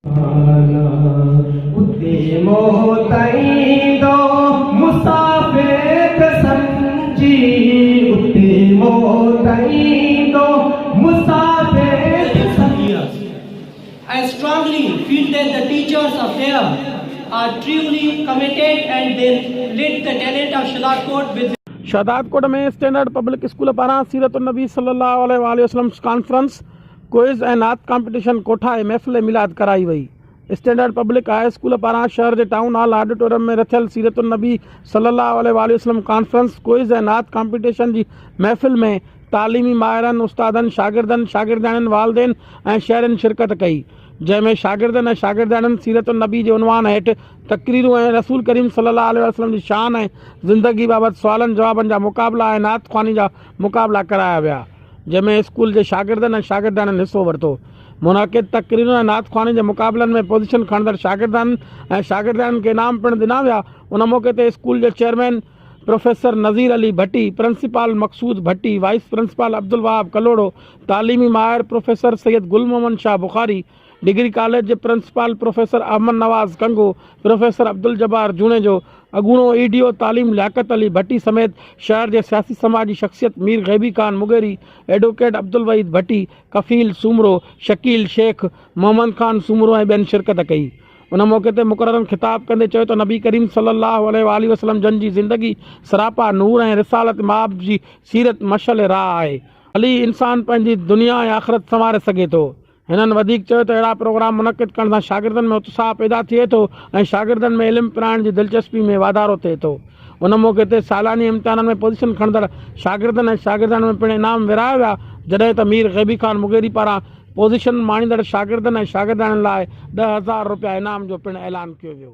I strongly feel that the teachers of there are truly committed and they lead the talent of Shahdadkot with Shahdadkot ۾ standard public school پاران سيرت النبي صلي الله عليه واٰله وسلم conference, quiz ۽ نعت competition ڪوٺائي محفل ميلاد ڪرائي وئي. اسٽينڊرڊ پبلڪ هاء اسڪول پاران شهر جي ٽائون هال آڊيٽوريم ۾ رٿيل سيرت النبي صلي الله عليه واٰله وسلم ڪانفرنس، ڪوئز ۽ نعت ڪامپيٽيشن جي محفل ۾ تعليمي ماهرن، استادن، شاگردن، شاگردياڻين، والدين ۽ شهرين شرڪت ڪئي. جنهن ۾ شاگردن ۽ شاگردياڻين سيرت النبي جي عنوان هيٺ تقريرون ۽ رسول ڪريم صلي الله عليه وسلم جي شان ۽ زندگي بابت سوالن جوابن جا مقابلا ۽ نعت خواني جا مقابلا ڪرايا ويا. جنهن ۾ اسڪول جي شاگردن ۽ شاگردياڻين حصو ورتو. منعقد تقريرن ۽ نعت خواني جي مقابلن ۾ پوزيشن کڻندڙ شاگردن ۽ شاگردياڻين کي انعام پڻ ڏنا ويا. ان موقعي تي اسڪول جي chairman professor Nazir Ali Bhatti, principal Maqsood Bhatti, vice principal Abdul Wahab Kalhoro, تعليمي ماهر professor Syed Gul Muhammad Shah Bukhari, degree college جي principal professor Ahmed Nawaz Kango, professor Abdul Jabbar Junejo, اڳوڻو اي D O تعليم لياقت علي ڀٽي سميت شهر جي سياسي سماجي شخصيت مير غيبي خان مغيري، ايڊووڪيٽ عبدالوحيد ڀٽي، ڪفيل سومرو، شڪيل شيخ، محمد خان سومرو ۽ ٻين شرڪت ڪئي. ان موقعي تي مقررن خطاب ڪندي چيو ته نبي ڪريم صلي الله عليه واٰله وسلم جن جي زندگي سراپا نور ۽ رسالت مآب جي سيرت مشعل راهه آهي. ڀلي انسان پنهنجي دنيا ۽ آخرت سنواري سگهي ٿو. هنن وڌيڪ چيو ته اهڙا پروگرام منعقد ڪرڻ سان شاگردن ۾ اتساهه پيدا ٿئي ٿو ۽ شاگردن ۾ علم پرائڻ جي دلچسپي ۾ واڌارو ٿئي ٿو. ان موقعي تي سالاني امتحانن ۾ پوزيشن کڻندڙ شاگردن ۽ شاگردياڻين ۾ پڻ انعام ورهايا ويا جڏهن ته مير غيبي خان مغيري پاران پوزيشن ماڻيندڙ شاگردن ۽ شاگردياڻين لاء 10,000 رپيا انعام جو پڻ اعلان ڪيو ويو.